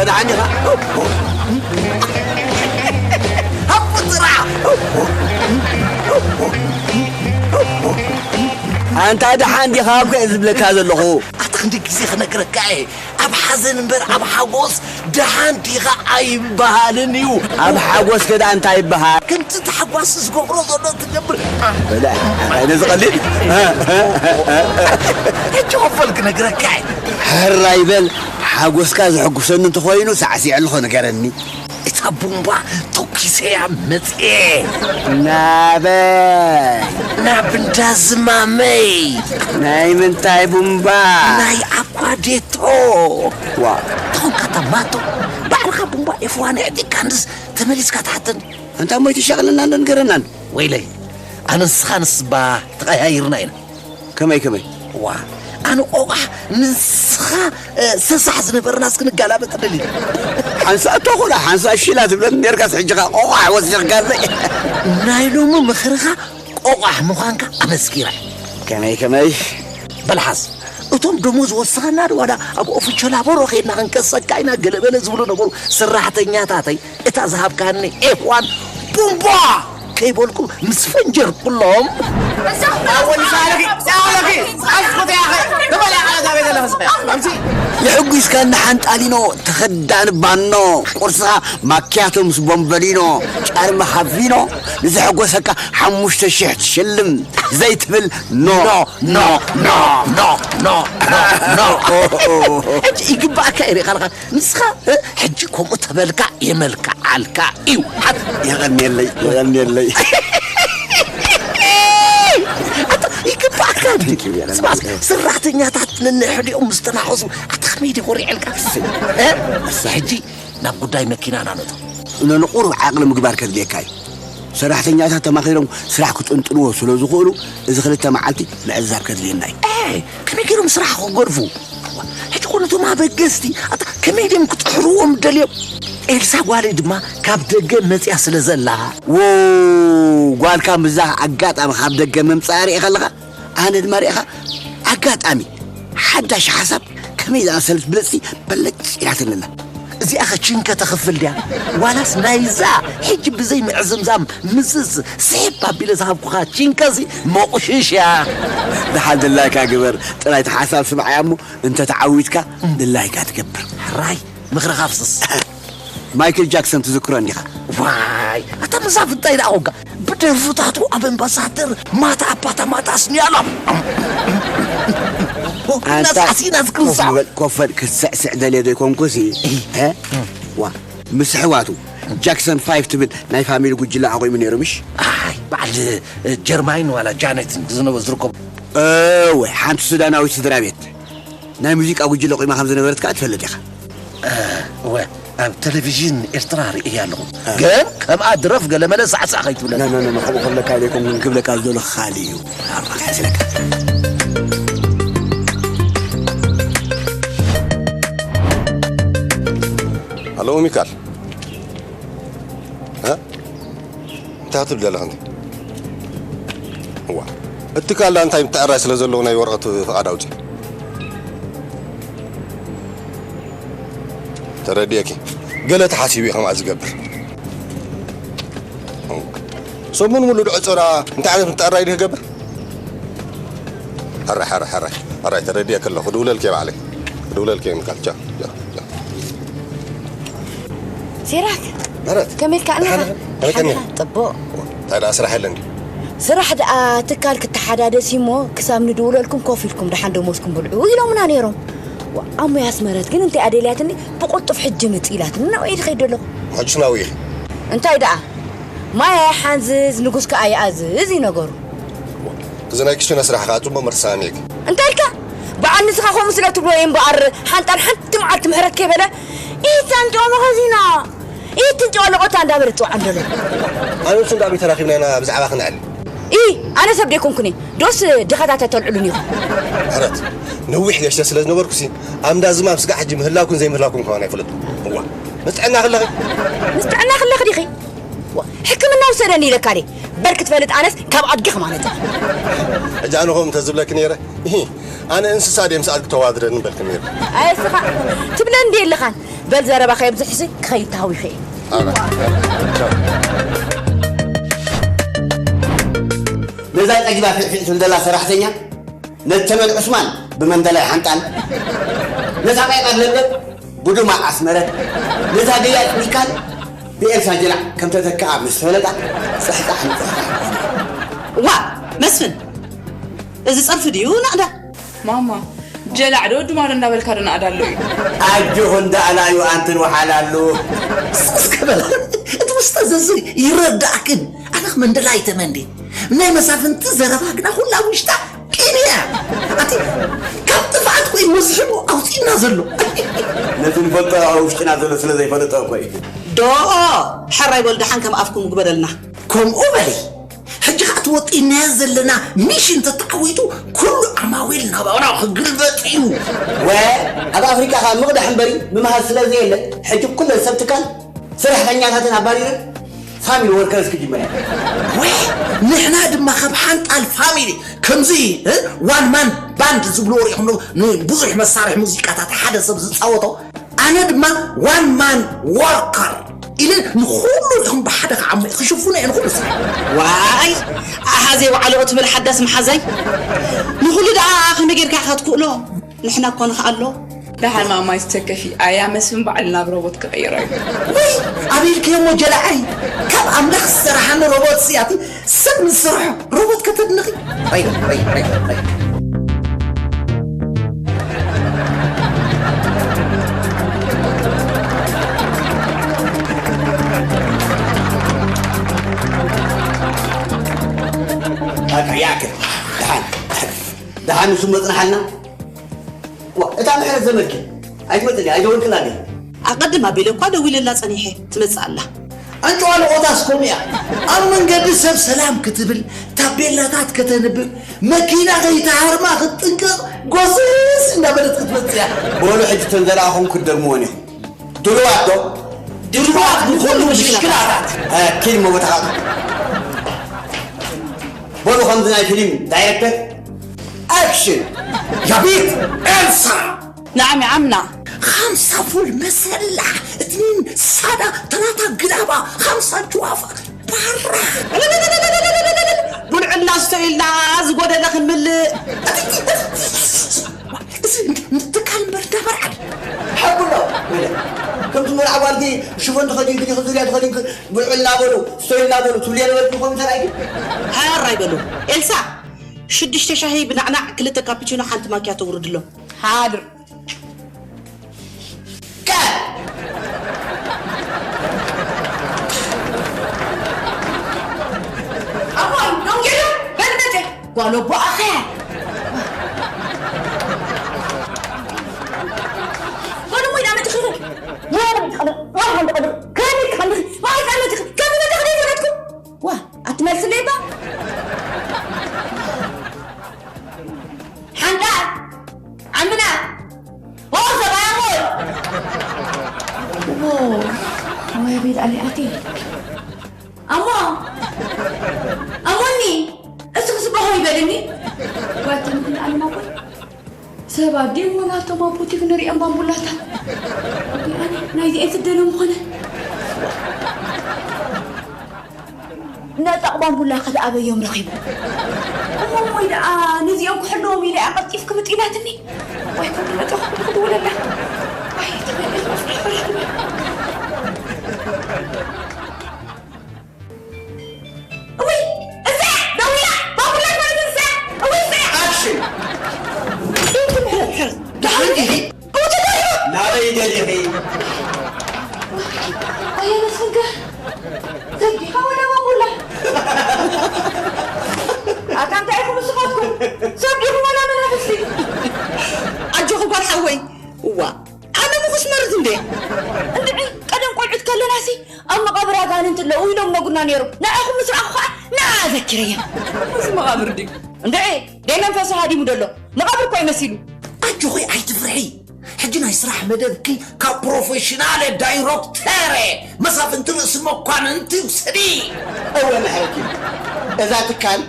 ደሓን ዲኻ? ኣንታ ደሓን ዲኻ እኮ እየ ዝብለካ ዘለኹ። ኣታ ክንደይ ግዜ ክነግረካ እየ። ኣብ ሓዘን እምበር ኣብ ሓጎስ ደሓን ዲኻ ኣይበሃልን እዩ። ኣብ ሓጎስ ከ ደኣ እንታይ ይበሃል? ከምቲ ተሓጓሲ ዝገብሮ ዘሎ ትገብር። በለ፣ ኣይ፣ ነዚ ቀሊል። ሕጂ ክፈል ክነግረካ እየ። ሕራይ በል፣ ሓጎስካ ዘሐጉሰኒ እንተኾይኑ ሳዕሲዐ ኣለኹ፣ ንገረኒ። እታ ቡምባ ተኲሰያ መጽኤ። ናበይ? ናብ እንዳ ዝማመይ። ናይ ምንታይ ቡምባ? ናይ ኣኳዴቶ። ዋ። ተኾንካ እታ ማቶ፣ ባዕልኻ ቡምባ ኤፍ ዋን ኣዕጢቕካ እንድስ ተመሊስካ ትሓተኒ። ኣንታ እሞ ኣይትሻቕለናን ዶ ንገረናን። ወይለይ፣ ኣነ ንስኻ ንስባ ተቐያይርና ኢና። ከመይ ከመይ? ዋ፣ ኣነ ቆቋሕ ንስኻ፣ እ፣ ሰሳሕ ዝነበርናስ ክንጋላበጥ ደሊና። ሓንሳእ ተኹላ፣ ሓንሳእ ሺላ ትብለኒ ኔርካስ ሕጂ ኸኣ ቆቋሕ ወሲኽካለይ። ናይ ሎሚ ምኽርኻ ቆቋሕ ምዃንካ ኣመስኪረ። ከመይ ከመይ? በል ሓዝ፣ እቶም ደሞዝ ወስኸና ዶ ዋላ ኣብ ኦፊቸላቦሮ ኸይድና ክንከሰካ ኢና ገለበለ ዝብሉ ነበሩ ሰራሕተኛታተይ። እታ ዝሃብካኒ ኤፍ ዋን ቡምባ ከይበልኩ ምስ ፈንጀርኩሎም። ኣወል ሳለኺ፣ ሳለኺ፣ ኣስኩት ያኸ፣ ትበል ያኸ፣ እዛ ቤት ኣለኸ ስኸ፣ ኣምሲ። የሕጒስካኒ ሓንጣሊኖ፣ ተኸዳኒ ባኖ፣ ቁርስኻ ማኪያቶ ምስ ቦምበሊኖ፣ ጫርሚ ሃቪኖ፣ ንዘሐጎሰካ ሓሙሽተ ሽሕ ትሽልም፣ ዘይትብል ኖ፣ ኖ፣ ኖ፣ ኖ፣ ኖ፣ ኖ፣ ኖ። ሕጂ ይግባእካ እዩ፣ ሪኢኻ ኣለኻ። ንስኻ፣ እ፣ ሕጂ ከምኡ ተበልካ የመልክዓልካ እዩ። ሓት-፣ የቐንየለይ፣ የቐንየለይ። ኣታ፣ ይግባእካ ድዩ? Thank you፣ የቐንየለይ። ስማስ፣ ሰራሕተኛታት ነንሕድኦም ምስ ተናኸሱ፣ ኣታ ከመይ ድዩ ኮሪዐልካ? እሰይ። እ? እሰይ። ሕጂ ናብ ጉዳይ መኪናና ነእቶ። ነንቑሩብ ዓቕሊ ምግባር ከድልየካ እዩ። ሰራሕተኛታት ተማኺሮም ስራሕ ክጥንጥንዎ ስለ ዝኽእሉ፣ እዚ ክልተ መዓልቲ ምዕዛብ ከድልየና እዩ። ኤ፣ ከመይ ገይሮም ስራሕ ክገድፉ? ሕጂ እኮ ነቶም ኣበገስቲ፣ ኣታ ከመይ ድዮም ክጥሕርዎም ደልዮም? ኤልሳ ጓለይ ድማ ካብ ደገ መጽያ ስለ ዘላ። ዎ፣ ጓልካ ምስዛ ኣጋጣሚ ካብ ደገ ምምጻኣ ርኢኻ ኣለኻ? ኣነ ድማ ርኢኻ ኣጋጣሚ ሓዳሽ ሓሳብ ከመይ ዝኣመሰለት ብልጽቲ በለጭ ኢላትኒ ኣላ። እዚኣ ኸ ቺንከ ተኽፍል ድያ? ዋላስ ናይዛ ሕጂ ብዘይ ምዕዝምዛም ምዝዝ ስሒብ ኣቢለ ዝሃብኩኻ ቺንከ እዚ መቑሽሽ እያ? ደሓን ድላይካ ግበር፣ ጥራይ እቲ ሓሳብ ስምዓያ እሞ እንተ ተዓዊትካ ድላይካ ትገብር። ሕራይ ምኽርኻ ኣፍስስ። ማይክል ጃክሰን ትዝክሮ እንዲኻ? ዋይ፣ ኣታ መሳፍንታይ ደኣ ኾንካ? ብደርፍታቱ ኣብ ኣምባሳደር ማታ ኣባታ ማታ ኣስንያላ። ኣንታ ነጻ ሲና ዝክንሳ። ኮፍ በል፣ ኮፍ በል፣ ክትስዕስዕ ደልየ ዘይኮንኩሲ። እ? ዋ፣ ምስ ኣሕዋቱ ጃክሰን ፋይቭ ትብል ናይ ፋሚሊ ጉጅለ ኣቑሙ ነይሩ፣ ምሽ? ኣይ፣ በዓል ጀርማይን ዋላ ጃነትን ዝነበ ዝርከቡ። እወ፣ ሓንቲ ሱዳናዊት ስድራ ቤት። ናይ ሙዚቃ ጉጅለ ቆይማ ከም ዝነበረት ከኣ ትፈልጥ ኢኻ። እ፣ እወ፣ ኣብ ቴሌቪዥን ኤርትራ ርእየ ኣለኹ። እ። ግን ከምኣ ድረፍ ገለመለ ሳዕሳዕ ከይትብለና። ኖ፣ ኖ፣ ኖ፣ ኖ፣ ከምኡ ክብለካ ኣይደለኹ፣ ግን ክብለካ ዝደለኹ ካልእ እዩ። ኣባ ክሕስለካ። ሃሎ ሚካል። እ? እንታይ ክትብል ዘለኻ እንዴ? እዋ። እቲ ካልዳ እንታይ ምትዕራይ ስለ ዘለዎ ናይ ወረቐት ፍቓድ ኣውጺእ። ተረዲኤኪ። ገለ ተሓሲቡ እዩ ከምኣ ዝገብር። ሰሙን ሙሉ ድዕጾ ደኣ እንታይ ዓይነት ምትዕራይ ድዩ ክገብር? ሕራይ፣ ሕራይ፣ ሕራይ፣ ሕራይ፣ ተረዲኤኪ ኣለኹ። ክድውለልኪ እየ ባዕለይ። ክድውለልኪ እየ ምካል። ቻው፣ ቻው፣ ቻው። ሲራክ፣ ምሕረት። ከመይ ኢልካ ኣለኻ? ደሓን፣ ደሓን። ከመይ ቀኒኻ? ጽቡቕ። እንታይ ደኣ ስራሕ የለን ድዩ? ስራሕ ደኣ ትካል ክተሓዳደስ እዩ እሞ፣ ክሳብ ንድውለልኩም ኮፍ ኢልኩም ደሓን ደሞዝኩም ብልዑ ኢሎምና ነይሮም። ዋ፣ ኣሞይ ኣስመረት ግን እንታይ እያ ደልያትኒ? ብቕልጡፍ ሕጂ ምጽእ ኢላትኒ። ናብኡ እየ ዝኸይድ ዘለኹ። ሕጂስ ናብኡ ኢኺ? እንታይ ደኣ? ማይ ኣይሓንዝዝ፣ ንጉስ ከኣ ይኣዝዝ እዩ ነገሩ። እዚ ናይ ክሽነ ስራሕ ከኣ ጽቡቕ መልሲ ሰማሚዕኪ። እንታይ ኢልካ? በዓል ንስኻ ከምኡ ስለ ትብሎ እዩ እምበኣር፣ ሓንጣል ሓንቲ መዓልቲ ምሕረት ከይበለ፣ ኢት ኣንጭዋ መኸዚና፣ ኢት እንጭዋ ለቖታ እንዳበለ ትጽውዖ እንደሎ። ኣነ ንሱ እንዳበይ ተራኺብና ኢና ብዛዕባ ክነዕል? ኢ፣ ኣነ ሰብ ደይኮንኩን እየ። ዶስ ድኻታት ኣይተልዕሉን ኢኹም? ሕረት፣ ነዊሕ ገሽተ ስለ ዝነበርኩሲ፣ ኣብ እንዳ ዝማም ስጋዕ ሕጂ ምህላውኩን ዘይምህላውኩን ከማን ኣይፈለጥኩን። እዋ፣ ምስ ጥዕና ክለኺ? ምስ ጥዕና ክለኺ ዲኺ? ዋ፣ ሕክምና ውሰደኒ ኢለካ ድየ? በል ክትፈልጥ ኣነስ ካብ ኣድጊ ከማን እየ። ሕጂ ኣነ ከምኡ እንተዝብለኪ ነይረ፣ እሂ፣ ኣነ እንስሳ ድየ ምስ ኣድጊ ተዋድደኒ በልኪ ነይረ። ኣየ እስኻ ትብለኒ ድየ ኣለኻን? በል ዘረባ ከየብዝሕሲ ክኸይድ ተሃዊኸ እየ። ነዛ ጸጊባ ፊዕፊዕ ትብል ዘላ ሰራሕተኛ ነተመን ዑስማን ብመንደላይ ሓንጣል፣ ነታ ቀይቃር ለምለም ብዱማ ኣስመረት፣ ነታ ገያጽ ሚካል ብኤልሳ ጀላዕ ከም ተተክኣ ምስ ፈለጣ ጽሕጻሕ ንጽሕጻሕ። ዋ መስፍን፣ እዚ ጸርፊ ድዩ ናእዳ? ማማ፣ ጀላዕ ዶ ድማዶ እንዳበልካ ዶ ናእዳ ኣሎ እዩ? ኣጆኹን ደኣ ናዩ ኣንትን ወሓላሉ። እስከ በል እቲ ውስጠ ዘዝር ይረዳእክን። ኣነኽ መንደላይተ መንዴ ናይ መሳፍንቲ ዘረባ ግና ኩላ ውሽጣ ቂንያ። ኣቲ ካብ ጥፍኣት ወይ መዝሕቡ ኣውፂና ዘሎ። ነቲ ንፈልጦ ኣብ ውሽጥና ዘሎ ስለ ዘይፈለጠ እኮ እዩ። ዶ ሕራይ በሉ ደሓን ከም ኣፍኩም ግበረልና። ከምኡ በሊ። ሕጂ ከዓ ትወጢናዮ ዘለና ሚሽን ተተዓዊቱ ኩሉ ዓማዊል ናባና ክግልበጥ እዩ። ወ ኣብ ኣፍሪቃ ከዓ ምቕዳሕ እምበሪ ምምሃዝ ስለ ዘየለ ሕጂ ኩለን ሰብ ትካል ሰራሕተኛታትን ኣባሪረን ፋሚሊ ወርከርስ ክጅመር እየ። ወይ ንሕና ድማ ካብ ሓንጣል ፋሚሊ ከምዚ ዋን ማን ባንድ ዝብልዎ ሪኢኹም ዶ? ንብዙሕ መሳርሒ ሙዚቃታት ሓደ ሰብ ዝፃወቶ ኣነ ድማ ዋን ማን ወርከር ኢለ ንኹሉ ሪኹም ብሓደ ከዓሞ ክሽፍኖ እየ ንኹሉ ሰብ። ዋይ ኣሃዘይ ዋዕለኦ ትብል ሓዳስ መሓዛይ ንኹሉ ደኣ ከመይ ጌርካ ኢኻ ትክእሎ? ንሕና እኮ ንኽኣሎ። ደሓን ማማይ ዝተከፊ ኣያ መስፍን ባዕሉ ናብ ሮቦት ክቕይሮ እዩ። ወይ ኣበይ ኢልክዮሞ ጀላዓይ ካብ ኣምላኽ ዝሰራሓኒ ሮቦት ስያቲ ሰብ ምስ ዝሰርሖ ሮቦት ከተድንኺ። በቃ ያክል ደሓን ደሓን ንሱ መፅናሓልና ዋ እታ ምሕረት ዘመድኪ ኣይትመፅኒ ኣይደወልክላ ድያ ኣቐድም ኣቢለ እኳ ደዊለላ ጸኒሐ ትመጽእ ኣላ። ኣንጭዋ ልቖታስ ከምኡ እያ ኣብ መንገዲ ሰብ ሰላም ክትብል ታቤላታት ከተንብብ መኪና ከይትሃርማ ክትጥንቅቕ ጎስስ እንዳበለት ክትመጽእ እያ። በሉ ሕጂ እተን ዘርኣኹም ክትደግምወን ኢኹም። ድሉዋት ዶ? ድሉዋት ንኹሉ ምሽክላታት። ኪድ እሞ ቦታኻ። በሉ ከምዚ ናይ ፊልም ዳይሬክተር ኣክሽን! ያቤት ኤልሳ! نعم يا عمنا. خمسة فول مسلح، اثنين سادة، ثلاثة قلابة، خمسة جوافة. برا. ብልዕልና ስቶ ኢልና ዝጎደለ ክንምልእ ትካል ምርዳ በርዓል ሓቁሎ ወለ ከምቲ መርዓ ጓልቲ ሽፎን ተኸዲንክ ዲኺ ዙርያ ተኸዲንክ ብልዑልና በሉ ስቶይልና በሉ ትብልየ ነበርኪ ኮምፒተር ኣይዲ ሃር ኣይበሉ ኤልሳ ሽዱሽተ ሻሂ ብናዕናዕ ክልተ ካፕቺኖ ሓንቲ ማኪያቶ ውርድሎም ሓድር ኣቦይ ዶንጌሎ በልመተ ጓሎ ቦኣኸ ጓሎ ሞይዳ መትኽሩ ዋ ኣትመልስለይ ባ ሓንዳ ዓምና ኦ ሰብኣያ ሞት ወይ ቤት ኣሊ ኣቲ ኣሞ ኣሞኒ እስኺ ስባሆ ይበልኒ ጓተምክን ኣልና ቆይ ሰብ ኣዴን ወላቶም ኣቦቲ ክንሪኦም ባምቡላታት ናይዚኤን ስደነ ምኾነ ነጣቕ ባምቡላ ከ ደኣ ኣበዮም ረኺቡ እሞ እሞይ ደኣ ነዚኦም ክሕልዎም ኢለ እያ ቀልጢፍ ክምጥ ኢላትኒ ወይ ከም መጠኹ ክድውለላ እውይ እዛ ደዊላ ባምቡላ ማለት እዛ እውይ እዛ ኣክሽን ደሓን ዲኺ ናበይ ደሊኺ ኣየ መስፍንከ ዘጊኻ ወደ መሙላ ኣታ እንታይ ኢኹም ንስኻትኩም ሰብ ዲኹም ወላ መናፍስቲ ኣጆኹ ጓል ሓወይ እዋ ኣነ ምኹስ መርዝ እንዴ እንድዒ ቀደም ቆልዑት ከለናሲ ኣብ መቓብር ኣጋንንቲ ኣለዉ ኢሎም ነጉና ነይሮም ንዓኹም ምስ ረኣኹ ከዓ ንዓ ዘኪረያ እዚ መቓብር ድዩ እንድዒ ደይ መንፈሱ ሃዲሙ ደሎ መቓብር እኮ ይመሲሉ ኣጆኺ ኣይትፍርሒ ሕጂ ናይ ስራሕ መደብኪ ካብ ፕሮፌሽናል ዳይሮክተር መሳፍንቲ ርእሲ መኳንንቲ ውሰዲ እወ ምሕረኪ እዛ ትካል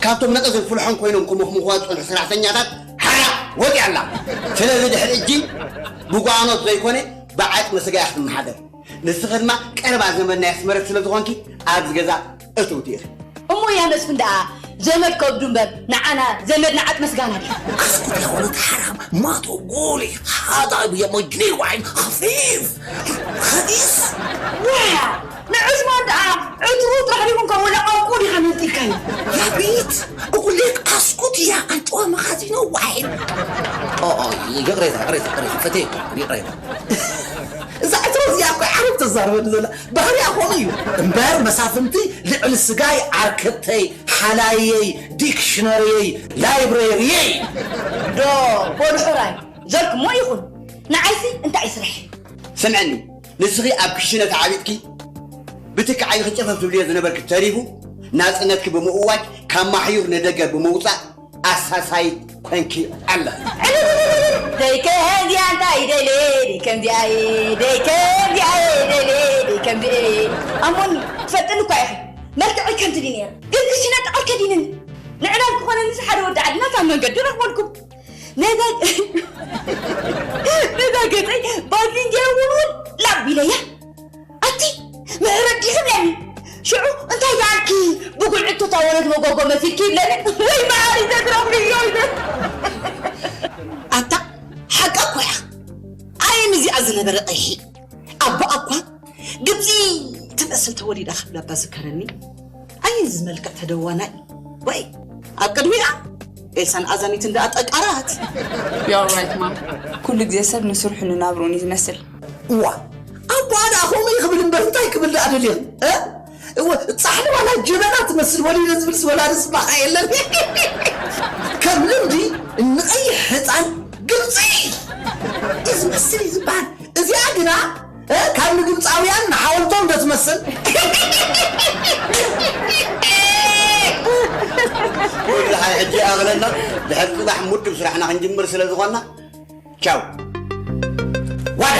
ካብቶም ነቀዝን ፍልሖን ኮይኖም ክምኽምኽዋ ዝፀንሑ ሰራሕተኛታት ሓራ ወፂኣ ኣላ ስለዚ ድሕሪ እጂ ብጓኖት ዘይኮነ ብዓጽሚ ስጋ ኢኻ ትመሓደር። ንስኺ ድማ ቀረባ ዘመድ ናይ ኣስመረት ስለ ዝኾንኪ ኣብዚ ገዛ እትውቲ ኢኺ። እሞ ያ መስፍን ደኣ ዘመድ ከብዱ እምበር ንዓና ዘመድና ዓጽሚ ስጋና ድዩ? أسكت يا ولد حرام، ما تقولي هذا يا مجني وعين خفيف. خبيث. ዋ! ንዑስማን ደኣ ዕትሩ ጥራሕ ዲኹም ከም ወላ ቋንቁ ዲኻ መንጢልካዮ? يا بيت، أقول لك أسكت يا أنت وما خزينة وعين. اه اه يقريتها يقريتها يقريتها فتيك يقريتها. እዛ ዕትሮ እዚኣ እኮ ዓረብ ተዛርበኒ ዘላ ባህርያ ኾኑ እዩ። እምበር መሳፍንቲ ልዕሊ ስጋይ ዓርከተይ ሓላየይ ዲክሽነሪየይ ላይብረሪየይ። ዶ በሉ ሕራይ ዘልኩሞ ይኹን። ንዓይሲ እንታይ ስራሕ? ስምዕኒ፣ ንስኺ ኣብ ክሽነ ተዓቢጥኪ ብትኪ ዓይንኺ ጨፈፍ ትብልዮ ዝነበርኪ ተሪፉ ናጽነትኪ ብምእዋጅ ካብ ማሕዩር ንደገ ብምውጻእ ኣሳሳይ ኮንኪ ኣለኺ። ደይ ከምዚኣ እንታይ ደልየ፣ ደይ ከምዚኣ እየ፣ ደይ ከምዚኣ እየ ደልየ፣ ደይ ከምዚኣ እየ። ኣሞኒ ትፈልጥኒ እኳ ኢኺ። መልክዐይ ከምዚ ድዩ ነይረ? ግን ክሽነ ጣዕር ከዲንን ንዕዳግ ክኾነኒስ ሓደ ወዲ ዓድና ካብ መንገዲ ረኽበልኩም። ነዛ ነዛ ገፀይ ባዝሊን ገይረ ውልውል ላብ ኢለያ። ኣቲ ምሕረት ድዩ ትብለኒ? ሽዑ እንታይ ደኣልኪ ብጉልዒ ቶታ ወለድ መጎጎ መሲልኪ ይብለኒ። ወይ መዓር ይዘግረብልዮ ይብል። ኣታ ሓቃ እኮ እያ። ኣይ ምዚኣ ዝነበረ ቀይሒ ኣቦኣ እኳ ግብፂ ትመስል ተወሊዳ ክብል ኣባ ዝከረኒ። ኣይ እዚ መልክዕ ተደዋናይ ወይ ኣብ ቅድሚኣ ኤልሳን ኣዛሚትን ደኣ ጠቃራት። You're right, mom. ኩሉ ግዜ ሰብ ንስርሑ ንናብርኡን እዩ ዝመስል። እዋ ኣቦኣ ደኣ ከምኡ ይኽብል እምበር እንታይ ክብል ደኣ ደልየን? እ? እወ ጻሕሊ ዋላ ጀበና ትመስል ወሊደ ዝብልስ ወላዲ ስባኻ የለን። ከም ልምዲ ንቐይሕ ህፃን ግብፂ እዩ ዝመስል እዩ ዝበሃል። እዚኣ ግና እ፣ ካብ ንግብፃውያን ንሓወልቶም ዶ ትመስል? ወዲ ሓይ ሕጂ ኣቕለና ድሕሪ ፅባሕ ሙድብ ስራሕና ክንጅምር ስለ ዝኾንና ቻው። ዋለ።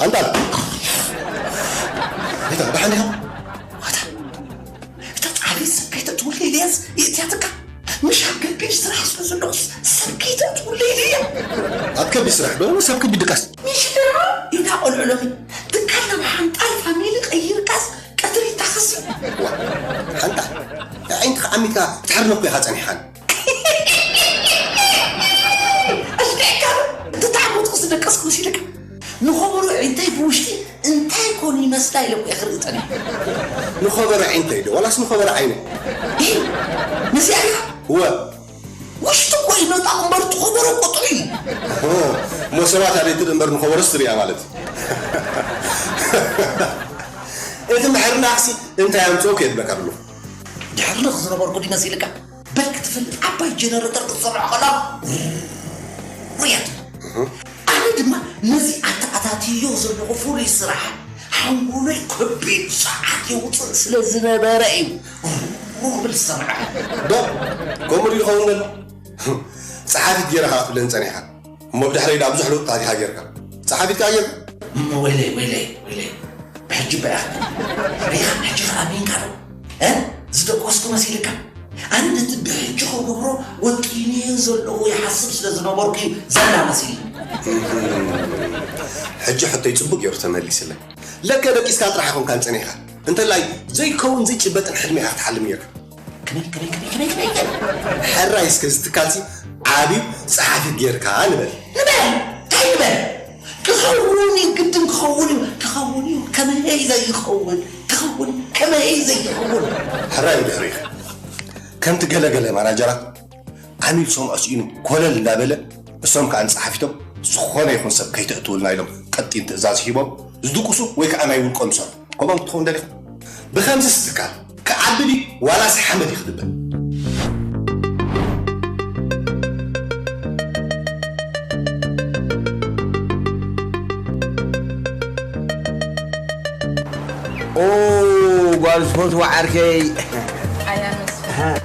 ኣንታ እታ ደሓን ዲኻ? ኣታ እታ ጻዕሪ ሰብ ከይተእትውለይ ኢለያስ የእትያትካ። ምሽ ኣብ ከቢድ ስራሕ ስለ ዘለኹስ ሰብ ከይተእትውለይ ኢለያ። ኣብ ከቢድ ስራሕ ዶ ወይስ ኣብ ከቢድ ድቃስ? ምሽ ደማ ይብላ ቆልዑ ሎሚ። ትካል ናብ ሓንጣል ፋሚሊ ቀይርካስ ቀትሪ ይታኸስ እዩ። ዋ፣ ሓንጣል። ኣዒንትኻ ዓሚትካ ትሕርነ እኮ ኢኻ ጸኒሓን። ኣሽኒዕካ፣ እንተ ተዓሞትኩ ዝደቀስኩ መሲልካ። ንኸበሮ ኣዒንተይ ብውሽጢ እንታይ ኮን ይመስላ ኢለ እኮ እየ ክርኢ ጸኒሐ። ንኸበሮ ኣዒንተይ ዶ ዋላስ ንኸበሮ ዓይነይ? እሂ፣ ነዚኣ እያ። እወ። ውሽጢ እኮ እዩ መጣቕ እምበር እቲ ኸበሮ እኮ ጥዑይ እዩ። ኦሆ፣ እሞ ሰባት ኣበይ ትርኢ እምበር ንኸበሮስ ትርእያ ማለት እዩ። እቲ ምሕርናኽሲ እንታይ ኣምጽኦ ከየድብለካ ብሎ? ድሕሪ ዝነበርኩ ድዩ መሲልካ? በል ክትፈልጥ ዓባይ ጀነረተር ክትሰርዖ ከላ ውርያት። ኣነ ድማ ነዚ ኣተኣታትዮ ዘለኹ ፍሉይ ስራሕ ሓንጎለይ ከቢድ ሰዓት የውፅእ ስለ ዝነበረ እዩ ሩቕ ብል ዝሰምዐ። ዶ ከምኡ ድዩ ዝኸውን ዘሎ? ጸሓፊት ገይረ ከዓ ክትብለኒ ጸኒሕካ። እሞ ብድሕረይ ደኣ ብዙሕ ለውጥታት ኢኻ ጌርካ። ጸሓፊት ከኣ ጌርካ። እሞ ወይለይ፣ ወይለይ፣ ወይለይ። ብሕጂ በያ። ሪኢኻ ሕጂ ከኣ ኣሚንካ ዶ? እ? ዝደቆስኩ መሲልካ? ኣነ ነቲ ብሕጂ ክገብሮ ወጢነዮ ዘለኹ ይሓስብ ስለ ዝነበርኩ እዩ ዘላ መሲሉ። እህም። ሕጂ ሕቶይ ጽቡቕ ገይሩ ተመሊስለይ። ለከ ደቂስካ ጥራሕ ኣይኮንካን ጸኒሕካ። እንተላይ ዘይከውን ዘይጭበጥን ሕልሚ ኢኻ ክትሓልም ጌርካ። ከመይ፣ ከመይ፣ ከመይ፣ ከመይ፣ ከመይ፣ ከመይ? ሕራይ እስከ እዚ ትካልሲ ዓብዩ ጸሓፊ ጌርካ ንበል። ንበል? እንታይ ንበል? ክኸውን እዩ፣ ግድን ክኸውን እዩ፣ ክኸውን እዩ። ከመይ ዘይኸውን? ክኸውን፣ ከመይ ዘይኸውን? ሕራይ ብድሕሪኻ። ከምቲ ገለ ገለ ማናጀራት ዓሚል ሰምዖ ስኢኑ ኮለል እንዳበለ፣ እሶም ከኣ ንጸሓፊቶም ዝኾነ ይኹን ሰብ ከይተእትውልና ኢሎም ቀጢን ትእዛዝ ሂቦም ዝድቅሱ ወይ ከኣ ናይ ውልቆም ዝሰርሑ። ከምኦም ክትኸውን ደሊኻ? ብኸምዚ ትካል ክዓቢ ድዩ ዋላስ ሓመድ እዩ ክድበ? ኦ፣ ጓል ዝፈትዋ ዓርከይ። ኣያ መስፍን።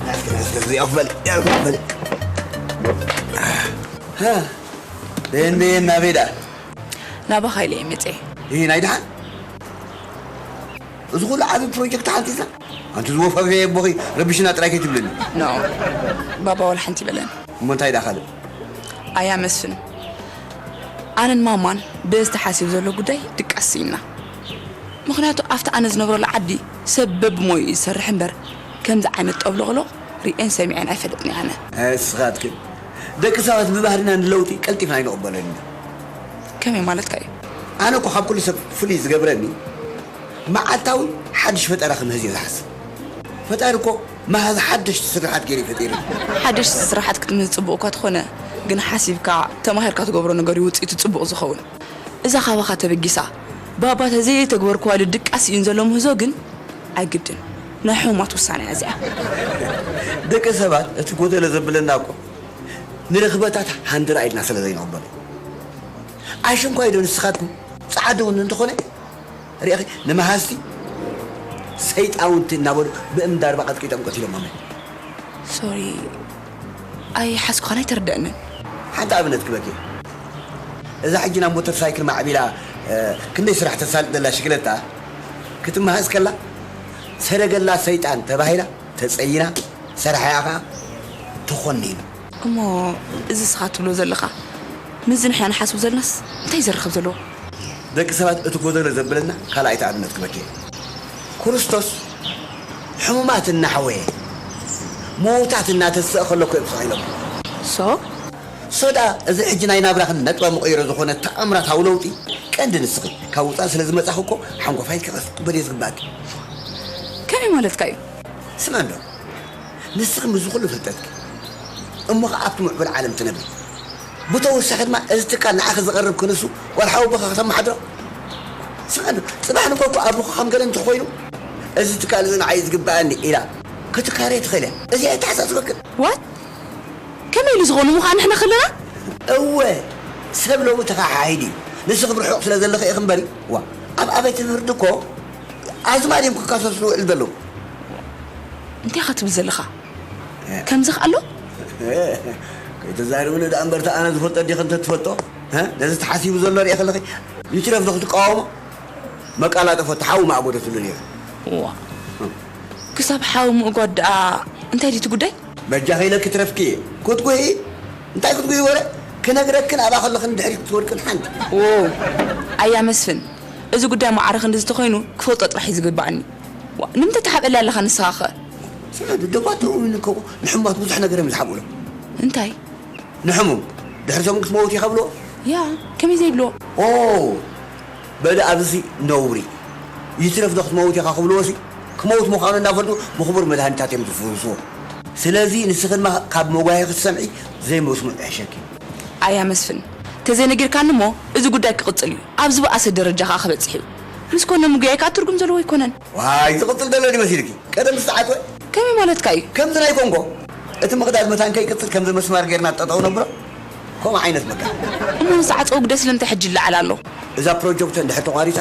ናስቲ፣ ናስቲ፣ እዚኣ ክበል፣ እዚኣ ክበል። ሃ፣ ደን፣ ደን፣ ናበይ ደኣ? ናባኻ ኢለ እየ መፅኤ። ይህ ናይ ደሓን እዚ ኩሉ ዓብዪ ፕሮጀክት ሓንቲዛ ኣንቲ ዝወፈፈየ ኣቦኺ ረብሽና ጥራይ ከይትብልኒ። ኖ፣ ባባ ዋላ ሓንቲ ይበለን። እሞ እንታይ ደኣ ካልእ? ኣያ መስፍን፣ ኣነን ማማን በዚ ተሓሲቡ ዘሎ ጉዳይ ድቃስ ስኢንና። ምኽንያቱ ኣብቲ ኣነ ዝነብረሉ ዓዲ ሰብ በብሞይኡ እዩ ዝሰርሕ እምበር ከምዚ ዓይነት ጠብሎቕሎቕ ርእየን ሰሚዐን ኣይፈልጥን እየ ኣነ። እስኻትክን ደቂ ሰባት ብባህርና ንለውጢ ቀልጢፍና ኣይንቕበሎን ኢና። ከመይ ማለትካ እዩ? ኣነ እኮ ካብ ኩሉ ሰብ ፍሉይ ዝገብረኒ መዓልታዊ ሓድሽ ፈጠራ ክምህዝ እየ ዝሓስብ። ፈጣሪ እኮ መሃዚ ሓደሽቲ ስርሓት ገይሩ እዩ ፈጢሩ። ሓደሽቲ ስርሓት ክትምህዝ ጽቡቕ እኳ ተኾነ፣ ግን ሓሲብካ ተማሂርካ ትገብሮ ነገር እዩ ውጽኢቱ ጽቡቕ ዝኸውን። እዛ ካባኻ ተበጊሳ ባባ ተዘይተግበርክዋ ኢሉ ድቃስ እዩ ዘሎ ምህዞ ግን ኣይግድን። ናይ ሕሙማት ውሳነ እያ እዚኣ። ደቂ ሰባት እቲ ጎደሎ ዘብለና እኮ ንረኽበታት ሃንድራ ኢልና ስለ ዘይንቕበሎ። ኣሽንኳይ ዶ ንስኻትኩም ጻዕዳ እውን እንተኾነ ርኢኺ ንመሃዝቲ ሰይጣውንቲ እናበሉ ብእምኒ ዳርባ ቀጥቂጦም ቀቲሎሞም እዮም። ሶሪ፣ ኣይሓዝኩኻን ኣይተረደእንን። ሓንቲ ኣብነት ክበኪ እዛ ሕጂ ናብ ሞተር ሳይክል ማዕቢላ ክንደይ ስራሕ ተሳልጥ ዘላ ሽግለታ ክትመሃዝ ከላ ሰረገላ ሰይጣን ተባሂላ ተጸይና፣ ሰራሕያ ኸኣ ተኾኒኑ። እሞ እዚ እስኻ ትብሎ ዘለኻ ምስዚ ንሕና ንሓስቡ ዘለናስ እንታይ ዘርኽብ ዘለዎ? ደቂ ሰባት እቲ ጎደሎ ዘብለና ካልኣይቲ ኣብነት ክበኪ። ክርስቶስ ሕሙማት እናሓወየ ምዉታት እናተስአ ከሎ እኮ እዮም ስቕ ኢሎም። ሶ ሶዳ እዚ ሕጂ ናይ ናብራኽን ነጥበ መቐይሮ ዝኾነ ተኣምራታዊ ለውጢ ቀንዲ ንስኺ ካብ ውፃእ ስለ ዝመፃኺ እኮ ሓንጎፋይ ክቕበል እየ ዝግባእኪ። ከመይ ማለትካ እዩ? ስምዒ እንዶ ንስኺ ምስዚ ኩሉ ፍልጠትኪ እሞ ኸዓ ኣብቲ ምዕቡል ዓለም ትነብሪ። ብተወሳኺ ድማ እዚ ትካል ንዓኺ ዝቐርብ ክንሱ ዋላ ሓወቦኺ ከተመሓድሮ። ስምዒ እንዶ ፅባሕ ንጎ እኮ ኣቦኺ ከም ገለ እንተኾይኑ እዚ ትካል እዚ ንዓይ ዝግበኣኒ ኢላ ክትካረይ ትኽእል እያ። እዚ ኣየተሓሳስበክን? ዋት? ከመይ ኢሉ ዝኾኑ ምዃን ንሕና ከለና? እወ ሰብ ሎሚ ተኸሓሒዱ እዩ። ንስኺ ብርሑቕ ስለ ዘለኺ ኢኺ እምበሪ ዋ ኣብ ኣበይቲ ፍርዲ እኮ ኣዝማድ እዮም ክካሰሱ ዝውዕል ዘለዉ። እንታይ ኢኻ ትብል ዘለኻ? ከምዚ ከ ኣሎ? ከይተዛርብኒ ደኣ እምበር፣ ኣነ ዝፈልጦ ዲኺ እንተትፈልጦ፣ እ? ነዚ ተሓሲቡ ዘሎ ርእየ ከለኺ፣ ይትረፍ ዶ ክትቃወሞ? መቃላጠፎ ተሓዊ ማዕጎደትሉ ነይሩ። ዋ። ክሳብ ሓዊ ምእጓድ ደኣ እንታይ ድዩ እቲ ጉዳይ? በጃኺ ኢለኪ ትረፍኪ እየ። ክትጉሂ? እንታይ ክትጉሂ ወረ? ክነግረክን ኣብኣ ከለኽን ድሕሪት ክትወድቅን ሓንቲ። ዎ። ኣያ መስፍን፣ እዚ ጉዳይ ማዕረ ክንድዚ ተኾይኑ ክፈልጦ ጥራሕ እዩ ዝግበኣኒ። ዋ፣ ንምንታይ ትሓብአለይ ኣለኻ ንስኻ ኸ? ስምዒ፣ ደባት እውን እኮ ንሕሙማት ብዙሕ ነገር እዮም ዝሓብኡሎም። እንታይ? ንሕሙም ድሕሪ ሰሙን ክትመውት ኢኻ ብልዎ። ያ፣ ከመይ ዘይብልዎ? ኦ፣ በሊ ኣብዚ ነውሪ። ይትረፍ ዶ ክትመውት ኢኻ ክብልዎ ሲ ክመውት ምዃኑ እናፈልጡ ብኽቡር መድሃኒታት እዮም ዝፍውስዎ። ስለዚ ንስኺ ድማ ካብ መጓሂ ክትሰምዒ ዘይመስምዑ ይሕሸኪ። ኣያ መስፍን፣ ተዘይነጊርካኒ እሞ እዚ ጉዳይ ክቕጽል እዩ። ኣብ ዝበኣሰ ደረጃ ከኣ ክበጽሕ እዩ። ምስ ኮነ ምጉያይ ከኣ ትርጉም ዘለዎ ኣይኮነን። ዋይ ዝቕጽል ዘሎ ድዩ መሲልኪ? ቀደም ዝተዓጽወ? ከመይ ማለትካ እዩ? ከምዚ ናይ ኮንጎ እቲ ምቕዳድ መታን ከይቅጽል ከምዚ መስማር ጌርና ጠጠው ነብሎ ከምኡ ዓይነት ምጋ። እሞ ንዝተዓጽወ ጉዳይ ስለምንታይ ሕጂ ይለዓል ኣሎ? እዛ ፕሮጀክቶ እንድሕር ተቋሪጻ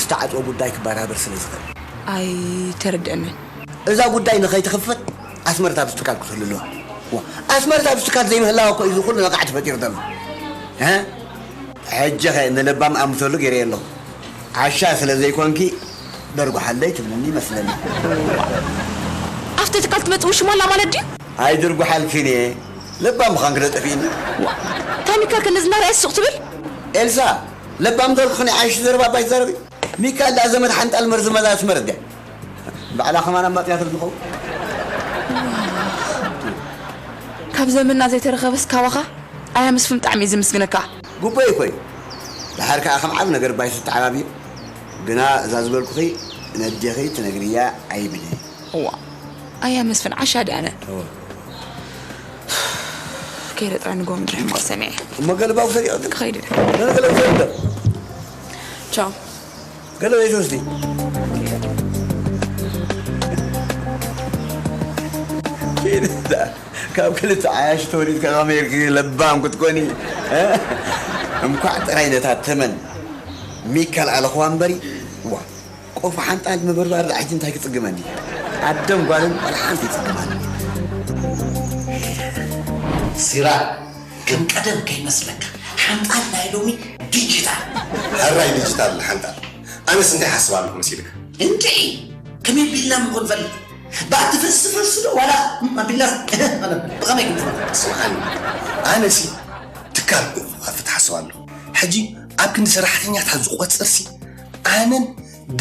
ዝተዓጽወ ጉዳይ ክበራበር ስለ ዝኽእል። ኣይተረድአንን። እዛ ጉዳይ ንኸይትኽፈት ኣስመረት ኣብዚ ትካል ክትህሉ ኣለዋ። ዋ፣ ኣስመረት ኣብዚ ትካል ዘይምህላዋ እኮ እዩ እዚ ኩሉ ነቓዕ ተፈጢሩ ዘሎ። እ? ሕጂ ኸ ንለባም ኣምሰሉ ገይረዮ ኣለኹ። ዓሻ ስለ ዘይኮንኪ ደርጉሓለይ ትብልኒ ይመስለኒ። ኣብቲ ትካል ትመጽእ ውሽማ ኣላ ማለት ድዩ? ኣይድርጉሓልክን እየ። ለባም ምዃንኪ ዶ ጠፊእኒ? ዋ፣ ታኒካ ከነዚ እናረኣየ ሱቕ ትብል? ኤልሳ፣ ለባም ተልኩኽኒ ዓይሽ ዘረባ ኣባይ ትዛረቢ? ሚካል ደኣ ዘመድ ሓንጣል መርዚ መዛ ኣስመረት ድያ? ባዕላ ከማን ኣማጽያቶ ዝኸውን። ካብ ዘመንና ዘይተረኸበስ ካባኻ ኣያ መስፍን ብጣዕሚ እየ ዘመስግነካ። ግቡእ እዩ ኮይ። ደሓር ከኣ ከም ዓቢ ነገር ባይ ትተዓባብዩ። ግና እዛ ዝበልኩኺ ነዴኺ ትነግርያ ኣይብልን። እዋ ኣያ መስፍን ዓሻ ድኣነ። እወ። ከይደ ጥራይ ንጎ ምድሪ ሕማቕ ሰሚዐ። እሞ ገለባው ሰሪዖ ግን ክኸይድ ደ። ገለገለ ውሰድ ዶ። ቻው። ገለ ዘይትወስዲ። ኪድ እዛ ካብ ክልተ ዓያሽ ተወሊድካ ከመይ ኢልኪ ለባም ክትኮኒ? እ? እንኳዕ ጥራይ ነታ ተመን ሚካል ኣለኽዋ እምበሪ። ዋ፣ ቆፎ ሓንጣል ምብርባር ደኣ ሕጂ እንታይ ክጽግመኒ? ኣደን ጓልን ቆልዓ ሓንቲ ይጽግማኒ። ሲራክ ከም ቀደም ከይመስለካ ሓንጣል ናይ ሎሚ ዲጂታል። ሕራይ ዲጂታል ሓንጣል። ኣነስ እንታይ ሓስብ ኣለኹ መሲልካ? እንድዒ፣ ከመይ ቢልና ምኾን ፈልጥ? ብኣቲ ፈስ ፈስ ዶ ዋላ ኣቢልና ብኸመይ ክንፈልጥ? ስምዓኒ፣ ኣነሲ ትካል ክኸፍት ሓስብ ኣለኹ። ሕጂ ኣብ ክንዲ ሰራሕተኛታት ዝቖጽርሲ ኣነን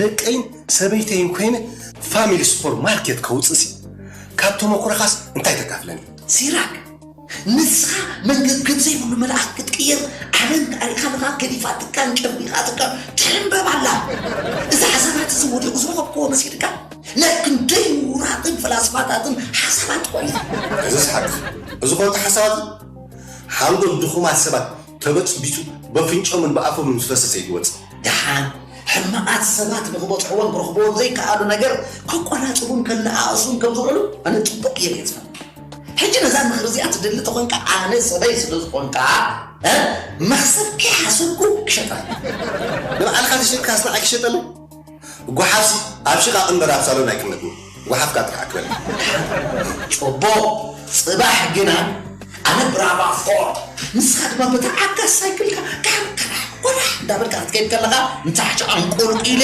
ደቀይን ሰበይተይን ኮይነ ፋሚሊ ሱፐር ማርኬት ከውፅእሲ ካብ ተመኩሮኻስ እንታይ ተካፍለኒ? ሲራክ፣ ንስኻ መንገብገብ ዘይብሉ መልኣኽ ክትቅየር ዓለም ታሪኻ ንኻ ገዲፋትካን ጨቢኻትካን ትሕንበብ ኣላ። እዚ ሓሳባት እዚ ወዲቑ ዝረኸብክዎ መሲልካ? ናይ ክንደይ ምሁራትን ፈላስፋታትን ሓሳባት ኮይኑ። እዚስ ሓቂ። እዚ ኮንታ ሓሳባት ሓንጎል ድኹማት ሰባት ተበጽቢጹ በፍንጮምን ብኣፎምን ምስ ፈሰሰ እዩ ዝወጽእ። ደሓን ሕማቓት ሰባት ንኽበጽሕዎን ክረኽብዎን ዘይከኣሉ ነገር ከቆናጽቡን ከነኣእሱን ከም ዝኽእሉ ኣነ ጽቡቕ እየ ገይረ ዝፈልጥ። ሕጂ ነዛ ምኽሪ እዚኣ ትደሊ ተኾንካ፣ ኣነ ሰበይ ስለ ዝኾንካ፣ እ፣ መኽሰብ ከይሓሰብኩ ክሸጣ። ንባዕልኻ ተሸጥካስ ንዓይ ክሸጠለይ? ጓሓፍሲ ኣብ ሽቓቕ እምበር ኣብ ሳሎን ኣይቅመጥን። ጓሓፍካ ጥራሕ ኣክለኒ። ጨቦ፣ ጽባሕ ግና ኣነ ብራቫ ፎርድ፣ ንስኻ ድማ በታ ዓጋስ ሳይክልካ ካር ከራሕ ወራሕ እንዳበልካ ክትከይድ ከለኻ ንታሕቲ ኣንቆልቂለ፣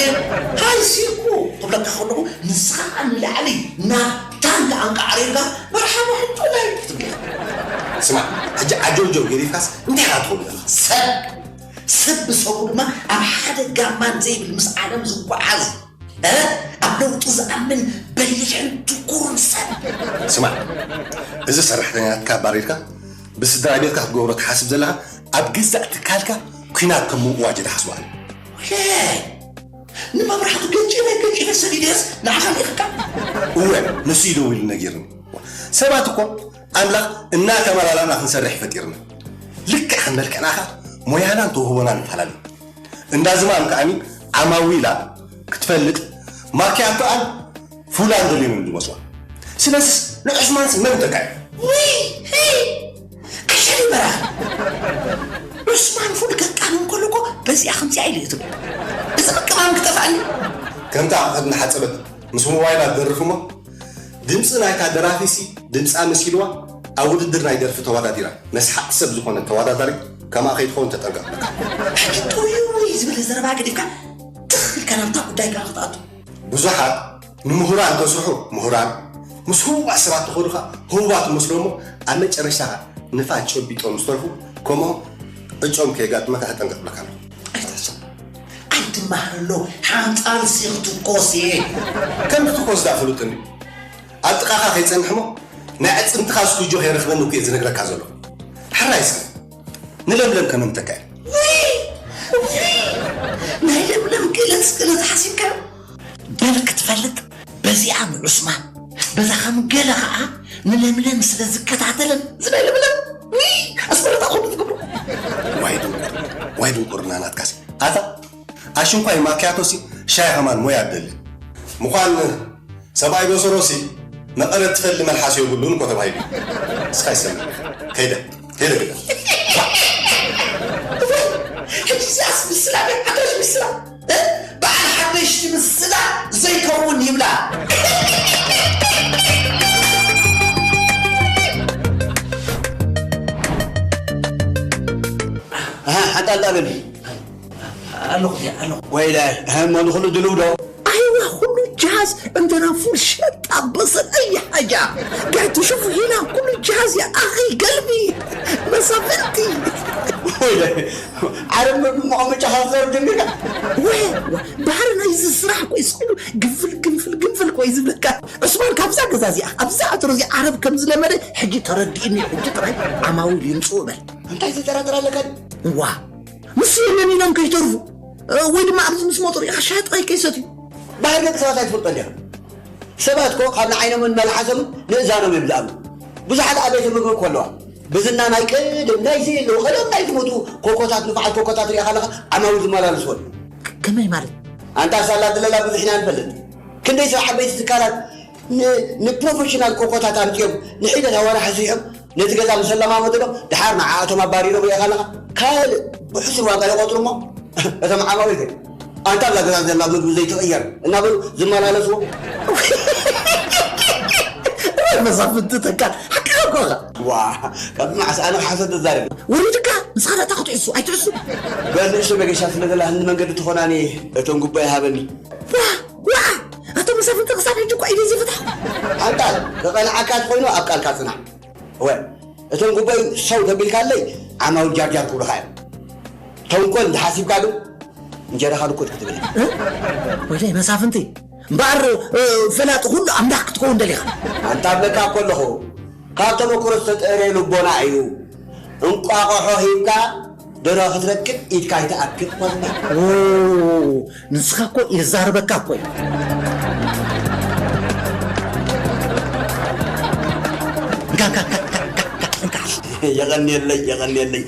"ሃይ ሲርኩ" ክብለካ ከለኹ፣ ንስኻ ከኣ ንላዕሊ ናብ ታንክ ኣንቃዕሪርካ፣ "መርሓባ ሕቶላይ" ክትብል ኢኻ። ስማዕ፣ ሕጂ ዓጀውጀው ገዲፍካስ እንታይ ኢኻ ትኸውን ዘለኻ? ሰብ ሰብ ብሰቡ ድማ ኣብ ሓደ ጋማን ዘይብል ምስ ዓለም ዝጓዓዝ፣ እ? ኣብ ለውጢ ዝኣምን በሊሕን ድኩርን ሰብ። ስማዕ፣ እዚ ሰራሕተኛታትካ ኣባሪርካ ብስድራ ቤትካ ክትገብሮ ትሓስብ ዘለኻ ኣብ ገዛእ ትካልካ ኲናት ከም ምእዋጅ ዶ ሓስቡ ኣሎ? ወይለይ! ንመብራህቱ ገንጪለ ገንጪለ ሰዲደስ ንዓኻ ልኢኽካ? እወ፣ ንሱ እዩ ደዊሉ ነጊርኒ። ሰባት እኮ ኣምላኽ እናተመላላእና ክንሰርሕ እዩ ፈጢርና። ልክዕ ከም መልክዕና ኸኣ ሞያናን ተውህቦናን ይፈላለ። እንዳ ዝማም ከኣኒ ዓማዊላ ክትፈልጥ ማኪያቶኣን ፉላን ደልዮም እዮም ዝመጽዋ። ስለዚስ ንዑስማንስ መን ተካዮ? ውይ፣ ሄይ፣ ከሸሊ በራኺ። ዑስማን ፉል ከቃሚ እንከሎ እኮ በዚኣ ከምዚኣ ኢሉ እዩ ዝብል። እዚ ምቅማም ክጠፍኣኒ። ከምታ ኣቑሑት እናሓጸበት ምስ ሞባይላ ትደርፍ እሞ፣ ድምጺ ናይታ ደራፊሲ ድምጻ መሲልዋ ኣብ ውድድር ናይ ደርፊ ተወዳዲራ መስሓቕ ሰብ ዝኾነት ተወዳዳሪት ከምኣ ከይትኸውን ተጠንቀቕ ኣለካ። ሕጂ ጥውይውይ ዝበለ ዘረባ ገዲፍካ ትኽ ኢልካ ናብታ ጉዳይካ ክትኣቱ። ብዙሓት ንምሁራን ተስርሑ ምሁራን፣ ምስ ህቡባት ሰባት ትኸዱ ኸኣ ህቡባት ትመስሎ እሞ ኣብ መጨረሽታ ኸኣ ንፋስ ጨቢጦም ዝተርፉ ከምኦም ዕጭኦም ከየጋጥመካ ተጠንቀቕ እብለካ ኣለኹ። ኣይትሕሰብ። ኣይትማሃር ኣሎ፣ ሓንጣል ሲኽ ትኮስ እየ። ከም ትትኮስ ደኣ ፍሉጥ እንድዩ። ኣብ ጥቓኻ ከይጸንሕ እሞ፣ ናይ ኣዕጽምትኻ ስኩጆ ከይረኽበኒ እኮ እየ ዝነግረካ ዘለኹ። ሕራይ እስከ፣ ንለምለም ከመምተካ እየ። ውይ! ውይ! ናይ ለምለም ግለት ስቅለት ሓሲብካ? በል ክትፈልጥ፣ በዚኣ ንዑስማን፣ በዛ ከም ገለ ኸኣ ንለምለም ስለ ዝከታተለን፣ እዚ ናይ ለምለም፣ ውይ! ኣስመረታ ኩሉ ትገብሮ። ዋይ ድንቁር-፣ ዋይ ድንቁርና ናትካሲ። ኣታ ኣሽንኳይ ማክያቶሲ ሻሂ ከማን ሞያ ኣደሊ። ምዃን ሰብኣይ በሰሮሲ መቐረት ትፈሊ መልሓስ የብሉን እኮ ተባሂሉ። እስካ ይሰምዕ። ከይደ፣ ከይደ ግዳ። ሕጂ እዚኣስ ምስላ ቤት ሓዳሽ ምስላ፣ እ? በዓል ሓደሽቲ ምስላ ዘይከውን ይብላ። ኣሃ፣ ሓንጣል ዳበሊ። ኣለኹ፣ ኣለኹ። ወይለ፣ እሞ ንኹሉ ድልው ዶ? ኣይዋ፣ ኩሉ ጃሃዝ፣ እንደና ፉል ሸጣ፣ በሰል፣ ኣይ ሓጃ። ጋይ ትሽፉ ሂና፣ ኩሉ ጃሃዝ ያ ኣኺ ገልቢ፣ መሳፍንቲ። ወይለ፣ ዓረብ መቐመጫ ካፍዛሩ ጀሚርካ? ወ-፣ ወ-፣ ባህሪ ናይዚ ስራሕ እኮ እዩ፣ ስቕ ኢሉ ግንፍል፣ ግንፍል፣ ግንፍል እኮ እዩ ዝብለካ። ዑስማን፣ ካብዛ ገዛ እዚኣ፣ ኣብዛ ኣጥር እዚኣ ዓረብ ከም ዝለመደ ሕጂ ተረዲእኒ፣ ሕጂ ጥራይ ዓማዊል ይምፅኡ በል። እንታይ ትጠራጠር ኣለካ? ዋ፣ ምስ የለን ኢሎም ከይተርፉ፣ እ፣ ወይ ድማ ኣብዚ ምስ መጡ ሪኢኻ ሻሂ ጥራይ ከይሰትዩ። ባህሪ ደቂ ሰባት ኣይትፈልጦ እንዲኻ። ሰባት እኮ ካብ ንዓይኖምን መልሓሶምን ንእዛኖም እዮም ዝኣምኑ። ብዙሓት ኣብ ቤት ምግቢ እኮ ኣለዋ። ብዝና ናይ ቅድም ናይዚ ኣለዉ፣ ቀደም ናይ ዝሞቱ ኮኮታት፣ ንፉዓት ኮኮታት ሪኢኻ ኣለኻ፣ ዓማዊል ዝመላለስወን። ከመይ ማለት? ኣንታ ሳላ ድለላ ብዙሕ ኢና ንፈልጥ። ክንደይ ሰብ ዓበይቲ ትካላት ን-፣ ንፕሮፌሽናል ኮኮታት ኣምፅኦም ንሒደት ኣዋርሕ ኣስሪሖም ነቲ ገዛ ምስ ኣለማመድሎም፣ ድሓር ንዓኣቶም ኣባሪሮም ሪኢኻ ኣለኻ። ካልእ ብሕሱር ዋጋ ይቖጽሩ እሞ፣ እቶም ዓማዊል ግን፣ "ኣንታ ኣብዛ ገዛ ዘላ ምግቢ ዘይትቕየር" እናበሉ ዝመላለስዎ። ወይ መሳፍንቲ ተካል፣ ሓቅኻ እኮ ኢኻ። ዋ፣ ካብ መዓስ ኣነ ክሓሰብ ተዛሪበ? ወሪድካ? ንስኻ ደኣ ክትዕሱ ኣይትዕሱ። በል ንእሽቶ መገሻ ስለ ዘላ ህንዲ መንገዲ ትኾናኒ እቶም ጉባኤ ሃበኒ። ዋ ዋ ኣቶ መሳፍንቲ ክሳብ ሕጂ እኮ ኢደይ ዘይፈታኹ። ኣንጣል ከቐንዓካ ተኾይኑ ኣብ ቃልካ ጽናዕ። እወ እቶም ጉባኤ ሰው ተቢልካለይ ዓማዊል ጃርጃር ክብሉኻ እዮም። ተንኮል እንተሓሲብካ ግን እንጀራኻ ልኩጥ ክትብል። ወይለይ መሳፍንቲ እምበኣር ፈላጢ ኩሉ ኣምላኽ ክትከውን ደሊኻ። ኣንታ ኣብለካ እኮ ኣለኹ ካብ ተመክሮ ዝተጠረ ልቦና እዩ። እንቋቑሖ ሂብካ ደርሆ ክትረክብ ኢድካ ኣይትኣክብ ማለት እዩ። ንስኻ እኮ የዛርበካ እኮ እዩ። የቐንየለይ የቐንየለይ።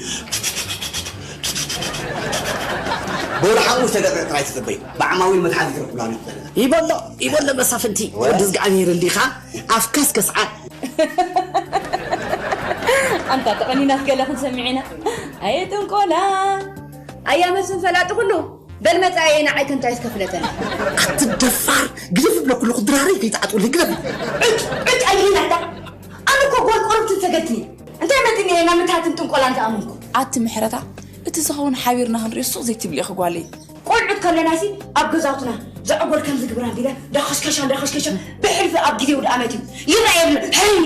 በሉ ሓሙሽተ ደቂቕ ጥራይ ትጽበይ። ብዓማዊል መትሓዚ ትረኽብላ ይበሎ ይበሎ መሳፍንቲ። ወ- ወዲ እግዚኣብሔር እንዲኻ ኣፍካስ ከስዓት። ኣንታ ተቐኒናት ገለ ክንሰምዕ ኢና። ኣየ ጥንቆላ ኣያ መስፍን ፈላጢ ኩሉ። በል መጻየ ንዓይ ከንታይ እስከፍለጠኒ። ኣቲ ደፋር ግደፍ ብለኩ ኣለኹ ድራረይ ከይትዓጥቁለይ ግደፍ። ዕጭ ዕጭ ኣይብልን ኣታ። ኣነ እኮ ጓል ቆረብትን ሰገድትን እየ። እንታይ መጺኒ እየ ናብ ምትሃትን ጥንቆላን ዝኣመንኩ። ኣቲ ምሕረታ እቲ ዝኸውን ሓቢርና ክንሪኦ ሱቕ ዘይትብሊ ኢኺ ጓለይ። ቆልዑት ከለናሲ ኣብ ገዛውትና ዘዕጎል ከምዚ ግብራ ቢለ ዳኸሽከሻ ዳኸሽከሻ ብሕልፊ ኣብ ግዜ ውድኣመት እዩ ይረኣየሉ። ሄይ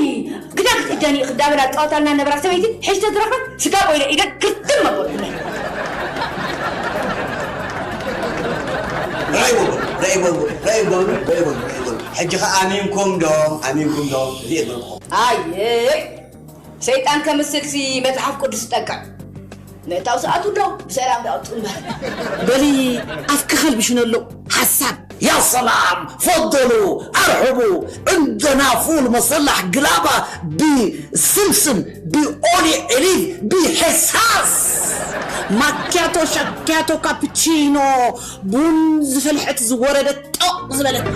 ግዳ ክትእደኒ ኢኺ እንዳበላ ጻወታልና ነበራ ሰበይቲ ሕጂ ተዝረኽበ ስጋ ቆይለ ኢደን ክርትም መበልኩለን። ራይ በሉ ራይ በሉ ራይ በሉ ራይ በሉ ራይ በሉ። ሕጂ ኸ ኣሚንኩም ዶ ኣሚንኩም ዶ እዚ የበልኩ። ኣየ ሰይጣን ከምስልሲ መጽሓፍ ቅዱስ ይጠቅዕ። ምእታው ሰዓቱ ዶ ብሰላም ዶ ኣውጡ እምበር። በሊ ኣፍኪ ከልብሽነሉ ሓሳብ። يا سلام فضلوا ارحبوا عندنا فول مسلح قلابة بسمسم بأولي عليف بحساس. ማኪያቶ ሻኪያቶ ካፕቺኖ ቡን ዝፈልሐት ዝወረደት ጦቕ ዝበለት።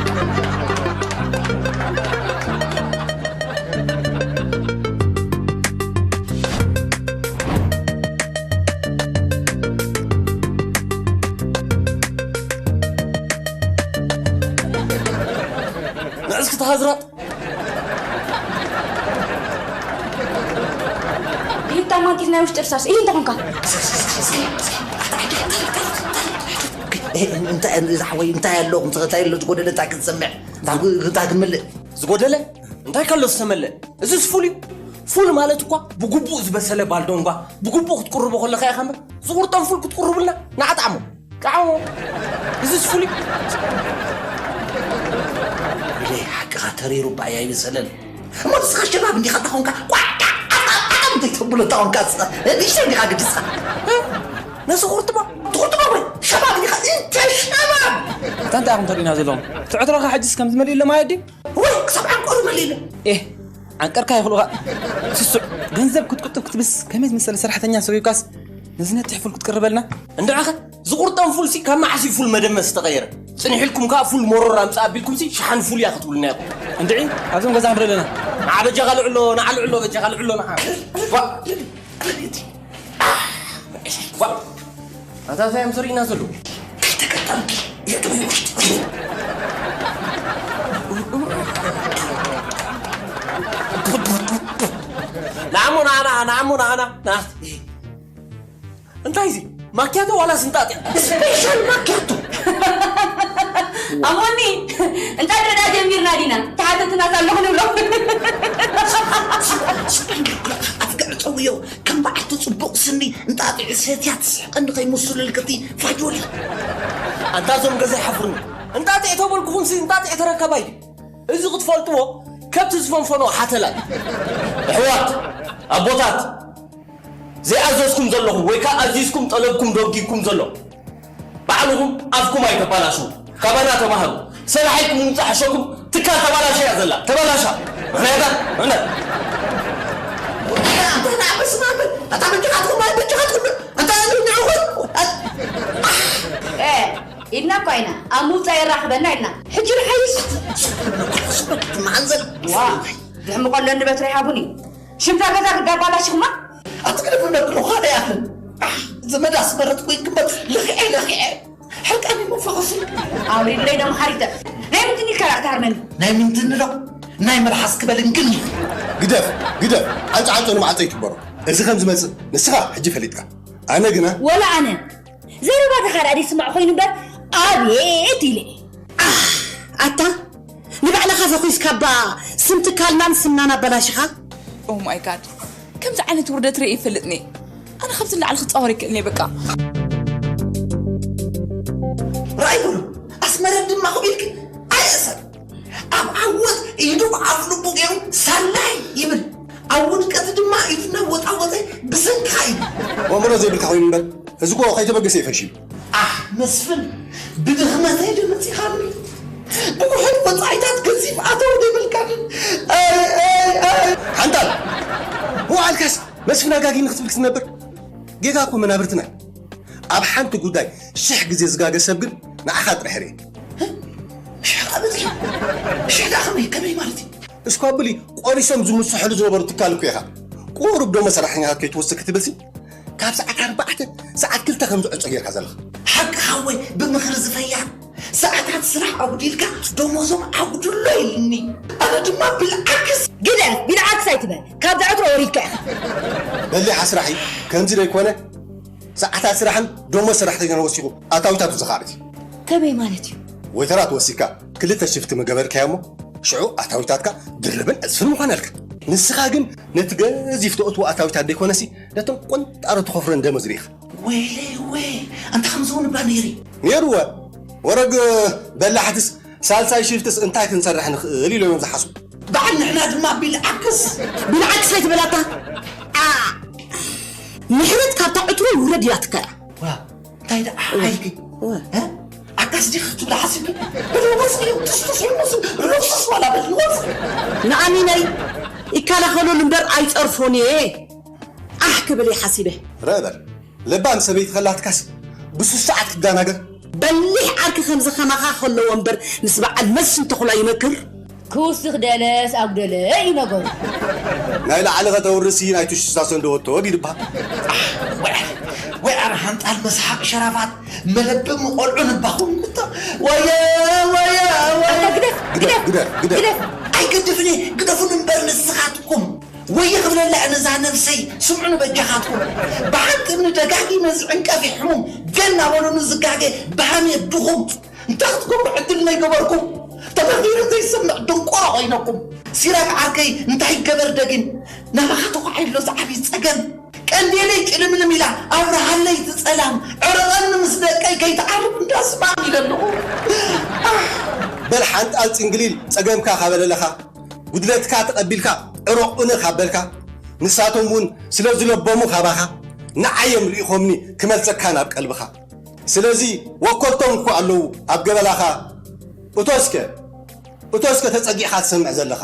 ንዕስኪ ተሃዝራጥ። ይህታ ማንቲል ናይ ውሽጢ እርሳስ እዩ እንተኾንካ። እንታይ ዝሓወይ እንታይ ኣሎ እንታይ ኣሎ ዝጎደለ እንታይ ክትሰምዕ እንታይ ክምልእ ዝጎደለ እንታይ ከሎ ዝተመልእ እዚስ ፉል እዩ። ፉል ማለት እኳ ብግቡእ ዝበሰለ ባልዶንጓ ብግቡእ ክትቅርቦ ከለካ ኢኻ እምበር ዝቁርጠም ፉል ክትቅርቡልና ንዓጣዕሞ ጣዕሞ እዚስ ፉል እዩ። ኢለ ሓቅኻ ተሪሩ ባያ ይበሰለን። እሞ ንስኻ ሸባብ እንዲኻ እንተኾንካ ቋዕቃዕ ኣጣጣም ዘይተብሎ እንተኾንካ ንእሽተይ እንዲኻ ግድስኻ። ነዚ ቁርጥማ ትቁርጥማ ወይ ሸባብ እንዲኻ እንተ ሸባብ። እታ እንታይ ኣኹም ተሪእና ዘለኹም ትዕትሮኻ ሕጅስ ከም ዝመልእ ኢሎ ማለት ድዩ? ወይ ክሳብ ዓንቀሩ መሊሉ። ኤህ ዓንቀርካ ይኽልኡኻ። ስሱዕ ገንዘብ ክትቁጥብ ክትብስ ከመይ ዝመሰለ ሰራሕተኛ ሰቢብካስ ነዚ ነቲ ሕፉል ክትቅርበልና? እንድዕኸ ዝቑርጠም ፉልሲ ካብ መዓስ እዩ ፉል መደመስ ዝተቐየረ? ጽኒሕልኩም ከኣ ፉል መሮር ኣምጽእ ኣቢልኩምሲ ሸሓን ፉል እያ ክትብሉና ኢኹም። እንድዒ ኣብዞም ገዛ ክንርኢ ኣለና። ንዓ በጃኻ ልዕሎ ንዓ ልዕሎ በጃኻ ልዕሎ ንዓ። ዋ! ዋ! ኣታ እንታይ እዮም ዝርእዩና ዘለዉ? ንዓሞ ንዓና ንዓሞ ንዓና ንዓ እንታይ እዚ ማኪያቶ ዋላ ስንጣጥ እያ? ስፔሻል ማኪያቶ። ኣሞኒ እንታይ ደዳ ጀሚርና ዲና ተሓተትና ኣለኹ ንብሎ። ኣፍጋዕ ጸውዮ ከም በዓልቲ ጽቡቕ ስኒ እንጣጢዕ ሰትያ ትስሕቐኒ ከይመስሉ ልክቲ ፋጆሊ። ኣንታ እዞም ገዛ ይሓፍሩኒ። እንጣጢዕ ተበልኩኹምሲ እንጣጢዕ ተረከባይ ድዩ? እዚ ክትፈልጥዎ ከብቲ ዝፈንፈኖ ሓተላ እዩ። ኣሕዋት ኣቦታት ዘይኣዘዝኩም ዘለኹም ወይ ከዓ ኣዚዝኩም ጠለብኩም ደንጊግኩም ዘሎ ባዕልኹም ኣፍኩም ኣይተባላሽዉ። ካባና ተማሃሩ። ሰራሒት ምምፃእ ሕሸኩም ትካል ተባላሻ እያ ዘላ ተባላሻ። ምኽንያታ ምኽንያት ኣታ በጃኻትኩም ኣይ በጃኻትኩም ኣታ ንዕኹም። ኢልና እኳ ኢና ኣብ ምውፃእ የራኽበና ኢልና ሕጂ ንሓይሽ። መሓንዘል ዋ ዝሕምቆ ኣለኒ በትሪ ሃቡኒ ሽምታ ገዛ ክዳባላሽኹማ ኣትግደፍ ነግርኳ ደያኽን ዘመድ ኣስመረጥኩ ይግበር ልኽዐ ለኽዐ ሕርቃኒ መፈኸሱ ኣውሪድለይ ዶ መሓሪተ ናይ ምንትን ኢልካ ዳኣ ትሃርመኒ ናይ ምንትን ዶ ናይ መልሓስ ክበልን ግን ግደፍ ግደፍ ዓንፃ ዓንፀ ንማዓፀ ይትበሮ እዚ ከም ዝመጽእ ንስኻ ሕጂ ፈሊጥካ። ኣነ ግና ወላ ኣነ ዘረባትኻ ደኣ ደይስማዕ ኮይኑ እምበር ኣቤት ኢለ እየ። ኣታ ንባዕልኻ ፈኺስካ እባ ስም ትካልናን ስምናን ኣበላሺኻ። Oh my god፣ ከምዚ ዓይነት ውርደት ርእየ ይፈልጥኒ። ኣነ ካብዚ ንላዕሊ ክጻወር ይክእልኒ በቃ። ራእይ ብሉ ኣስመረት ድማ ክቢልክ ኣይእሰር ኣብ ዓወት ኢዱ ኣብ ልቡ ገይሩ ሳላይ ይብል ኣብ ውድቀት ድማ ኢዱ እናወጣወጠ ብሰንካ ይብል። ኣእምሮ ዘይብልካ ኮይኑ እምበር እዚ እኮ ከይተበገሰ ይፈሽዩ። ኣሕ መስፍን ብድኽመተይ ዶ መፂኻኒ ብውሕድ ወፃኢታት ገዚፍ ኣተው ዘይብልካንን ሓንጣል ብውዓልካስ መስፍን ኣጋጊኒ ክትብል ክትነብር ጌጋ እኮ መናብርትና እዩ። ኣብ ሓንቲ ጉዳይ ሽሕ ግዜ ዝጋገ ሰብ ግን ንዓኻ ጥራሕ ርኤ። ሽሕ ቃ በዚሑ። ሽሕ ደኣ ከመይ ከመይ ማለት እዩ? እስኳ ብሊ ቆሪሶም ዝምስሐሉ ዝነበሩ ትካል እኮ ኢኻ። ቁሩብ ዶሞ ሰራሕተኛታት ከይትወስድ ክትብልሲ ካብ ሰዓት ኣርባዕተ ሰዓት ክልተ ከም ዝዕጾ ጌርካ ዘለኻ። ሓቂ ሓወይ ብምኽሪ ዝፈያ ሰዓታት ስራሕ ኣጉዲልካ ደሞዞም ኣጉድሎ ኢልኒ። ኣነ ድማ ብልዓክስ ግደፍ ቢልዓክስ ኣይትበል ካብ ዘዕትሮ ወሪድካ ኢኻ። በሊሕ ኣስራሒ ከምዚ ደይኮነ ሰዓታት ስራሕን ደሞዝ ሰራሕተኛን ወሲኹ ኣታዊታቱ ዝኻዕብት እዩ። ከመይ ማለት እዩ? ወይተራት ወሲካ ክልተ ሽፍቲ ምገበርካዮ እሞ ሽዑ ኣታዊታትካ ድርብን ዕፅፍን ምዃን ኣልካ። ንስኻ ግን ነቲ ገዚፍ ተእትዎ ኣታዊታት ደይኮነሲ ነቶም ቆንጣሮ ትኸፍረን ደሞዝ ርኢኻ። ወይለይ ወይ ኣንታ ከምዚ እውን እባ ነይሪ። ነይርወ ወረግ በላሕትስ ሳልሳይ ሽፍትስ እንታይ ክንሰርሕ ንኽእል ኢሎም እዮም ዝሓስቡ። በዓል ንሕና ድማ ቢልዓክስ ቢልዓክስ ኣይትበላታ። ምሕረት ካብታ ዕትሮ ውረድ ኢላትካ እያ። ዋ እንታይ ደኣ ሓይልኪ ኣካስ ዲኺ ክትብላ ሓሲብኪ? ብልወፅኪ እዩ ትስቱስ ሕሙስ ርፍሱስ ዋላ ብልወፅኪ። ንኣሚነይ ይከላኸሉሉ እምበር ኣይፀርፎን እየ ኣሕ ክብል እየ ሓሲበ። ረበር ለባም ሰበይቲ ከላትካስ ብሱስ ሰዓት ክትዳናገር። በሊሕ ዓርኪ ከምዚ ከማኻ ከለዎ እምበር ምስ በዓል መስፍን ተኹላ ይመክር። ክውስኽ ደለስ ኣጉደለ እዩ ነገሩ። ናይ ላዕሊ ከተውርሲ ናይ ትሽሳሰ እንደወቶ ድዩ ድበሃል። ወይ ኣረ ሓንጣል መስሓቕ ሸራፋት መለበሚ ቆልዑ ንባኹም እታ ወየ ወየ ወየ ኣታ ግደፍ ግደፍ ግደፍ ግደፍ ግደፍ። ግደፍ ኣይገድፍን እየ ግደፉን እምበር ንስኻትኩም ወየ ክብለላ እየ ነዛ ነብሰይ ስምዑኒ በጃኻትኩም ብሓንቲ እምኒ ደጋጊመ ዝዕንቀፍ እየ ሕሙም ገና በሉኒ ዝጋገ ብሃሜት ድኹም እንታይ ክትገብሩ ዕድል ናይ ገበርኩም ተፈኺሩ ዘይሰምዕ ድንቆሮ ኮይነኩም ሲራክ ዓርከይ እንታይ ይገበር ደጊም ናባኻ ተኳዒ ኣሎ ዝዓብይ ጸገም ቀንዴለይ ጭልምልም ኢላ ኣብርሃለይ እቲ ጸላም ዕረቐኒ ምስ ደቀይ ከይትዓርብ እንዳስማም ኢለ ኣለኹ በል ሓንጣል ጽንግሊል ጸገምካ ካበለለኻ ጉድለትካ ተቐቢልካ ዕረቑኒ ካብ በልካ ንሳቶም እውን ስለ ዝለበሙ ካባኻ ንዓይ እዮም ልኢኾምኒ ክመልሰካ ናብ ቀልብኻ ስለዚ ወከልቶም እኮ ኣለዉ ኣብ ገበላኻ እቶ እስከ እቶ እስከ ተጸጊዕካ ትሰምዕ ዘለኻ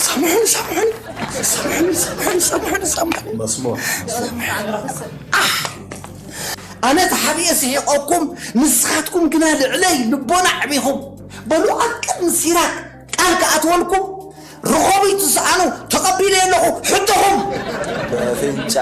ሳምሑኒ ሳምሑኒ ሳምሑኒ ሳምሑኒ ሳምሑኒ ሳምሑኒ መስሞ ኣነ ተሓቢኤ ስሒቐኩም ንስኻትኩም ግና ልዕለይ ልቦና ኣዕቢኹም በሉ ኣብ ቅድሚ ሲራክ ቃል ክኣትወልኩም ርኾብይ ትስኣኑ ተቐቢለ ኣለኹ ሕቶኹም በፍንጫ